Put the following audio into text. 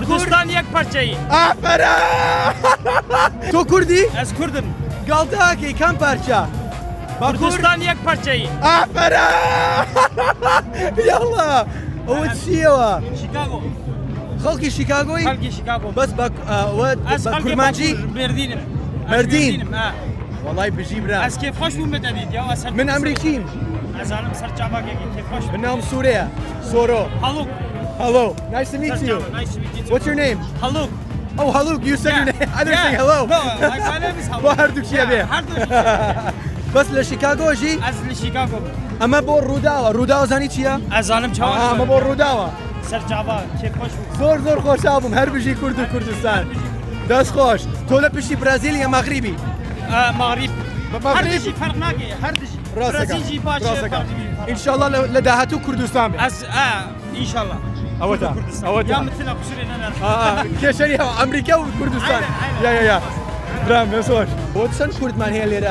کوردستان یەک پارچەیی. ئافەرە تۆ کوردی؟ ئەز کوردم. گاڵتەکەی کام پارچە؟ کوردستان یەک پارچەیی. ئافەرە یاڵا ئەوە چییەوە؟ شیکاگۆ. خەڵکی شیکاگۆی؟ خەڵکی شیکاگۆ. بەس بە ئەوە ئەز بە خەڵکی کورمانجی؟ باکوور مێردینم. ئەز مێردین. مێردینم، ئا. وەڵای بژی برا. ئەز کێفخۆش بووم بتەدیت یاو ئەز هەر من ئەمریکیم. ئەزانم سەر چاڤاکێکی کێفخۆش من ناوم سورەیە. سۆرۆ. هەڵوک. Hello. Nice to meet you. Nice to meet you too. What's your name? Haluk. Oh, Haluk, you said your Yeah. name. I didn't Yeah. say hello. No, my, my name is Haluk. بۆ هەردووکیە بێ. Yeah, هەردووکی. بەس لە شیکاگۆ ژی ئەز لە شیکاگۆ. ئەمە بۆ ڕووداوە ڕووداوە زانی چییە؟ ئەزانم چاوان. ئا، ئەمە بۆ ڕووداوە سەر چاڤا کێفخۆش بوو. زۆر زۆر خۆشحاڵ بووم هەر بژی کورد و کوردستان دەست خۆش تۆ لە پشتی برازیل یا مەغریبی ئا، مەغریب. بە مەغریب؟ هەردووکی فەرق ناکەی هەردووکی. ڕاستەکە برازیل جی باشە، ڕاستەکە مەغریبی فەرق. ئینشاڵڵا لە- لە داهاتوو کوردستان بێ ئەز ئا ئینشاڵڵا. ئەوەتا کوردستان. ئەوەتا یا متنا قوسرێ نەنەر. ئا، ئا، کێشەری هەوە ئەمریکا و کوردستان عەینەن، عەینەن. یا یا یا برام دەست خۆش بۆ چەند کوردمان هەیە لێرە؟